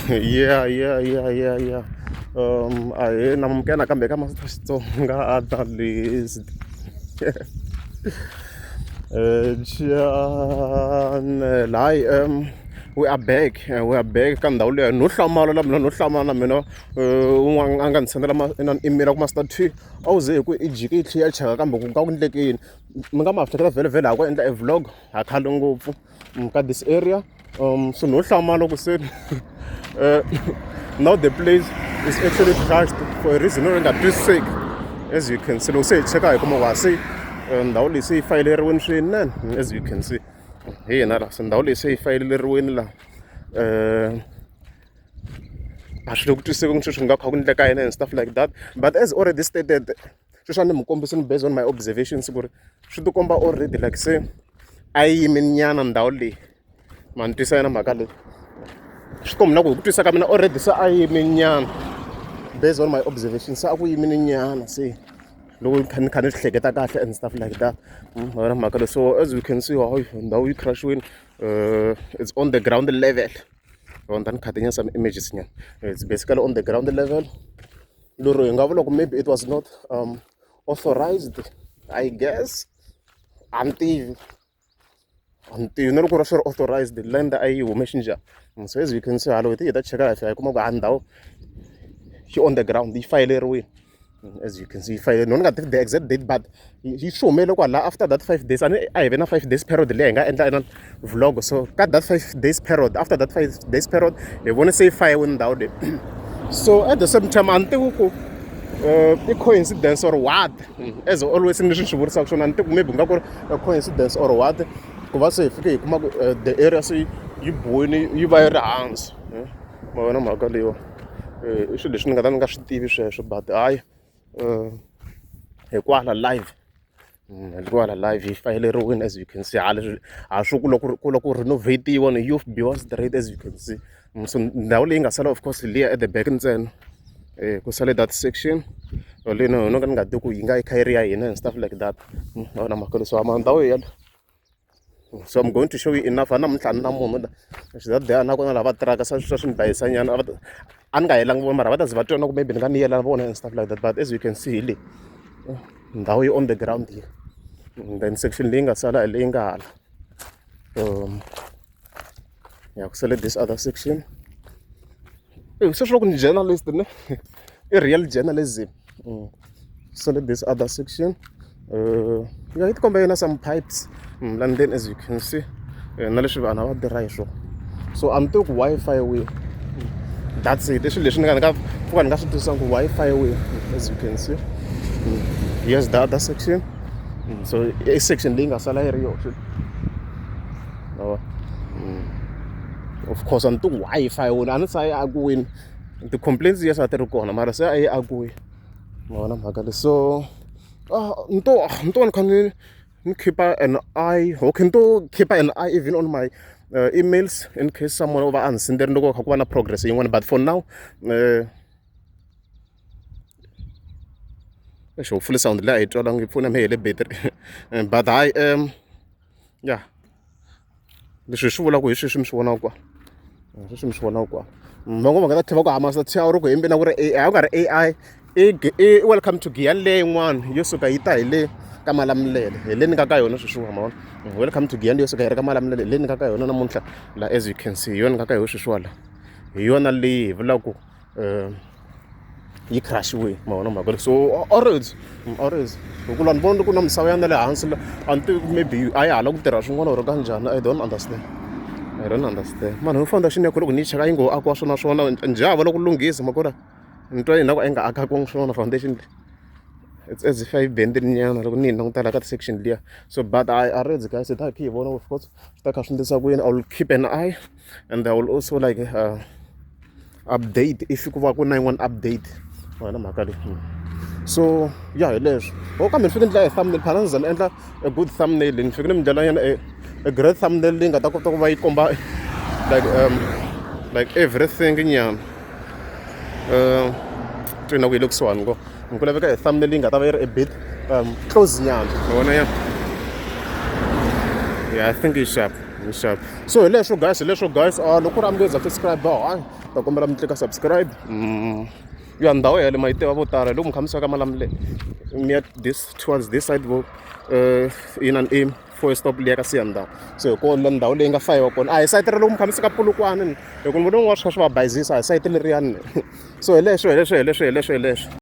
Yeah. Ahee, na amukela nakambe eka Master Xitsonga Analyst channel. Hayi we are back, we are back ka ndhawu liya no hlamala na mina no hlamala na mina un'wana a nga ni sendela inani email a ku Master T a wu ze hi ku i jike yi tlhe yi ya cheka kambe ku nga ku endleke yini. Mi nga ma hleketa vhele vhele ha ku endla e vlog ha khale ngopfu. Ka this area so no hlamala ku se now the place is actually trashed for a reason no nga twisiseki. As you can see, loko se hi cheka hi kuma ku se ndhawu leyi se yi fayeleriwini swinene. As you can see, hi hina la se ndhawu leyi se yi fayeleriwini la a swi le ku twisiseki sweswi swi nga kha ku endleka yini and stuff like that. But as already stated, sweswi a ni mi kombisini based on my observations ku ri swi tikomba already like se a yi yimile nyana ndhawu leyi. Ma ni twisa yona mhaka leyi? Swi komba na ku hi ku twisa ka mina already se a yi yimile nyana based on my observation, se a ku yimile nyana se loko ni kha ni kha ni swi hleketa kahle and stuff like that. Ma vona mhaka leyi? So as you can see, hayi, ndhawu yi crush-iwini, it's on the ground level. Ni ta ni khatinya some images nyana. It's basically on the ground level, lero hi nga vula ku maybe it was not authorized, I guess. A ni tivi, a ni tivi na loko ri swi ri authorized, land a yi hume xinjhani. So as you can see, hala hi hi ta cheka hi fika hi kuma ku a ndhawu yi on the ground, yi fayeleriwile. As you can see, yi fayeleriwile. No ni nga tivi the exact date, but yi swi humele kwala after that 5 days. A ni a hi ve na 5 days period leyi hi nga endla ina vlog. So ka that 5 days period, after that 5 days period, hi vone se yi fayiwile ndhawu leyi. So at the same time, a ni tivi ku i coincidence or what. As always, ni leswi ni swi vurisaka swona, a ni tivi ku maybe ku nga ku ri a coincidence or what ku va se hi fike hi kuma ku the area se yi biwini, yi va yi ri hansi. Ma vona mhaka leyiwa? I swilo leswi ni nga ta ni nga swi tivi sweswo, but hayi, hi kwala live, hi kwala live yi fayeleriwini. As you can see, hala ha swi ku loko ku loko ku renovate-iwa ni yo biwa straight, as you can see. So ndhawu leyi nga sala, of course, liya at the back ntsena, ku sale that section leyi no ka ni nga tivi ku yi nga yi kha yi ri ya hina and stuff like that. Ma vona mhaka leswi ma ndhawu yele? So I'm going to show you enough. A namuntlha a ni na munhu la that day, a na kona lava tirhaka swa swi ni bayisa nyana. A ni nga yelangi vona, mara va ta ze va twa na ku maybe ni nga ni yela vona and stuff like that. But as you can see, hi leyi ndhawu yi on the ground here, and then section leyi nga sala hi leyi nga hala. Ya ku sale this other section. Se swi loko ni journalist ne i real journalism. Sale this other section, ya yi tikomba yi na some pipes and then, as you can see, na leswi vanhu a va tirha hi swona. So a ni tivi ku why fayiwile. That's it. I swilo leswi ni nga ni nga pfuka ni nga swi twisisa ku why fayiwile. As you can see, here's the other section. So i section leyi nga sala yi ri yoxe. Of course, a ni tivi why yi fayiwile. A ni se a yi akiwini. Ti-complaints, yes, a ti ri kona, mara se a yi akiwini. Ma vona mhaka leyi? So ni to ni kha ni keep an eye. Okay, ni to keep an eye even on my emails in case someone o va a ni senderile loko kha ku va na progress yin'wana. But for now, eish, hopefully sound leyi a yi twalangi, yi pfuna mi hele battery. But hayi, yeah, leswi hi swi vulaka hi sweswi mi swi vonaka kwa, sweswi mi swi vonaka kwa. Van'wana va nga ta tlhela va ku hamasa a wu ri ku hembeni, a ku ri AI. A ku nga ri AI, i Welcome to Giyani leyi yin'wana yo suka yi ta hi le ka Malamulele, hi le ni nga ka yona sweswiwa. Ma vona, Welcome to Giyani yo suka yi ri ka Malamulele, hi le ni nga ka yona namuntlha la. As you can see, hi yona ni nga ka yona sweswiwa la, hi yona leyi hi vulaka ku yi crush-iwile. Ma vona mhaka leyi? So already hi ku la ni vona ku na misava ya na le hansi la, a ni tivi maybe a ya hala ku tirha swin'wana or kanjhani. I don't understand, I don't understand. Mani foundation ya loko ni yi cheka yi ngo akiwa swona swona njhe va loko lunghisa makona ni twa ingaku a yi nga akiwangi swona foundation leyi. It's as if a yi bendile nyana loko ni yi languta la ka ti-section liya. So but I read, guys, hi ta hi kha hi vona. Of course, swi ta kha swi endlisa ku yini. I will keep an eye and I will also like update if ku va ku na yin'wana update wena mhaka leyi. So ya hi leswo o kambe ni fike ni dlaya hi thumbnail phela, ni za ni endla a good thumbnail, ni fike ni mi ndlela nyana a great thumbnail leyi nga ta kota ku va yi komba like everything nyana. Twina ku yi le kusuhani ngo ku laveka hi thumbnail leyi nga ta va yi ri a bit close nyana. Ma vona ya? Yeah, I think yi sharp. Nxava. So hi leswo guys, hi leswo guys. Ah, loko ku ri a mi nge za subscribe, hayi, ta kombela mi tlika subscribe. Ya ndhawu yale ma yi tiva vo tala, loko mi kha mi suka ka Malamulele mi ya this towards this side vo in and in for stop liya ka Siyandhawu. So hi kona ndhawu leyi nga fayiwa kona. A hi sayiti ra loko mi kha mi suka Polokwane, hi ku ni vona un'wana swi kha swi va bayizisa, a hi sayiti leriyani. So hi leswo, hi leswo, hi leswo, hi leswo, hi leswo.